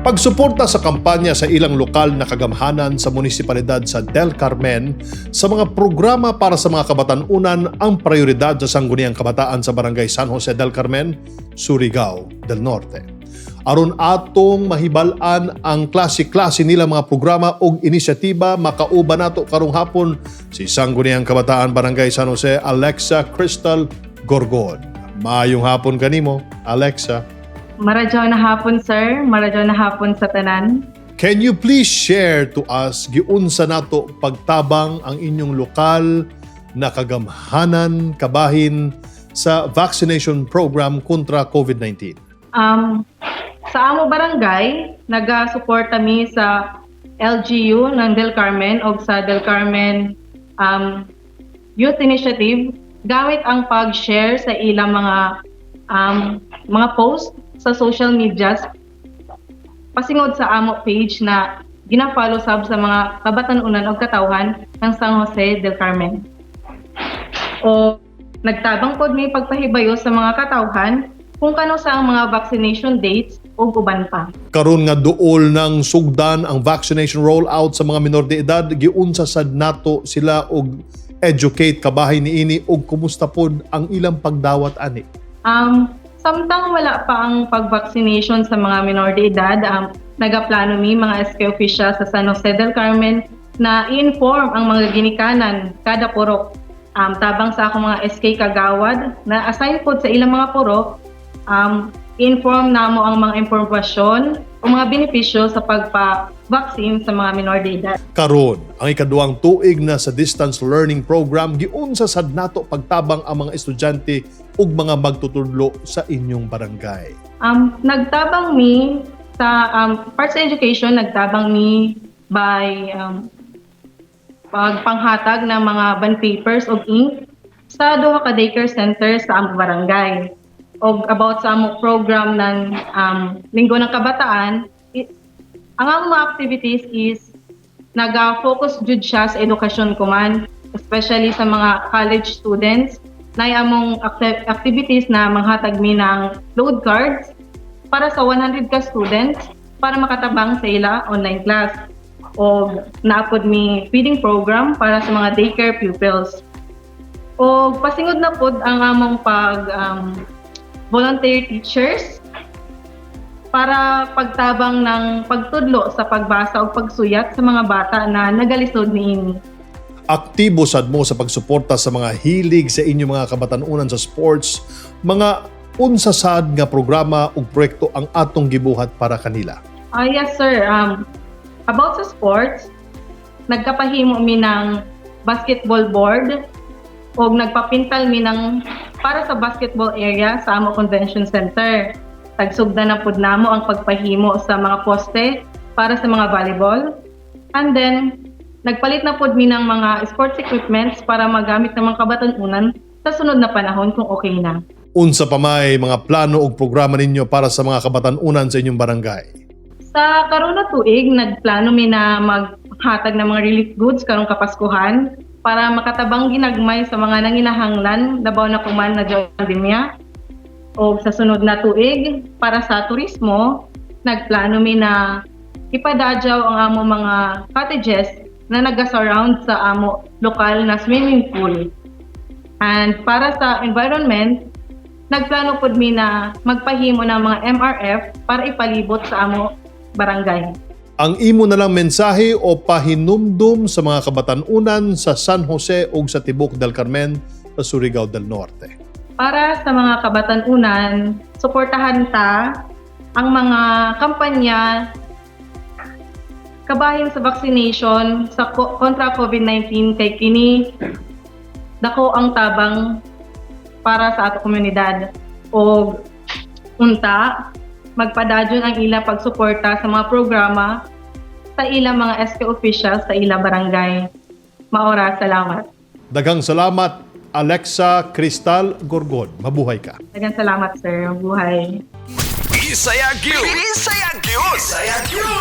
Pagsuporta sa kampanya sa ilang lokal na kagamhanan sa munisipalidad sa Del Carmen sa mga programa para sa mga kabatanunan ang prioridad sa Sangguniang Kabataan sa Barangay San Jose del Carmen, Surigao del Norte. Aron atong mahibal-an ang klase-klase nila mga programa ug inisyatiba, makauban nato karong hapon si Sangguniang Kabataan Barangay San Jose, Alexa Crystal Gorgon. Maayong hapon kanimo, Alexa. Maradyaw na hapon, sir. Maradyaw na hapon sa tanan. Can you please share to us giunsa nato pagtabang ang inyong lokal na kagamhanan kabahin sa vaccination program kontra COVID-19? Sa amo barangay, naga-suporta mi sa LGU ng Del Carmen o sa Del Carmen Youth Initiative gamit ang pag-share sa ilang mga post sa social medias pasingod sa amo page na gina-follow sab sa mga kabatanunan o katawhan ng San Jose del Carmen. O nagtabang pod mi pagpahibayo sa mga katawhan kung kano sa ang mga vaccination dates o uban pa. Karon nga duol ng sugdan ang vaccination rollout sa mga minor de edad, giunsa sad nato sila og educate kabahin niini og kumusta pod ang ilang pagdawat ani? Samtang wala pa ang pag-vaccination sa mga minor de edad, nagaplano mi mga SK official sa San Jose del Carmen na i-inform ang mga ginikanan kada purok. Tabang sa akong mga SK kagawad na assign pod sa ilang mga purok, inform namo ang mga impormasyon o mga benepisyo sa pagpa-vaccine sa mga minor de edad. Karon, ang ikaduhang tuig na sa distance learning program, giunsa sad nato pagtabang ang mga estudyante ug mga magtutudlo sa inyong barangay? Nagtabang mi sa parts education, nagtabang mi by pagpanghatag ng mga bond papers o ink sa duha ka daycare center sa among barangay. O about sa among program ng Linggo ng Kabataan, ang among mga activities is naga-focus jud siya sa edukasyon kuman, especially sa mga college students. Nay among activities na manghatag mi ng load cards para sa 100 ka students para makatabang sa ila online class. O naapod mi feeding program para sa mga daycare pupils. O pasingod na pod ang among pag volunteer teachers para pagtabang ng pagtudlo sa pagbasa o pagsuyat sa mga bata na nagalisod niini. Aktibo sad mo sa pagsuporta sa mga hilig sa inyong mga kabatanunan sa sports, mga unsa sad nga programa ug proyekto ang atong gibuhat para kanila? Ah, yes, sir. About sa sports, nagkapahimo mi ng basketball board o nagpapintal mi ng para sa basketball area sa amo convention center. Tagsugda na pud namo ang pagpahimo sa mga poste para sa mga volleyball. And then, nagpalit na pud mi ng mga sports equipments para magamit ng mga kabatanunan sa sunod na panahon kung okay na. Unsa pa may mga plano ug programa ninyo para sa mga kabatanunan sa inyong barangay? Sa karon na tuig, nagplano mi na maghatag ng mga relief goods karong Kapaskuhan para makatabang ginagmay sa mga nanginahanglan labaw na kuman na pandemya. O sa sunod na tuig, para sa turismo, nagplano mi na ipadadyaw ang amo mga cottages na naga-surround sa amo lokal na swimming pool. And para sa environment, nagplano pud mi na magpahimo ng mga MRF para ipalibot sa amo barangay. Ang imo na lang mensahe o pahinumdum sa mga kabatanunan sa San Jose ug sa Tibok del Carmen sa Surigao del Norte? Para sa mga kabatanunan, suportahan ta ang mga kampanya kabahin sa vaccination sa kontra COVID-19 kay kini dako ang tabang para sa ato komunidad og unta magpadadyon ang ila pagsuporta sa mga programa sa ilang mga SK officials sa ila barangay. Maora, salamat. Daghang salamat, Alexa Crystal Gorgon. Mabuhay ka. Daghang salamat, sir. Buhay. Bisaya gyud. Bisaya gyud. Bisaya gyud.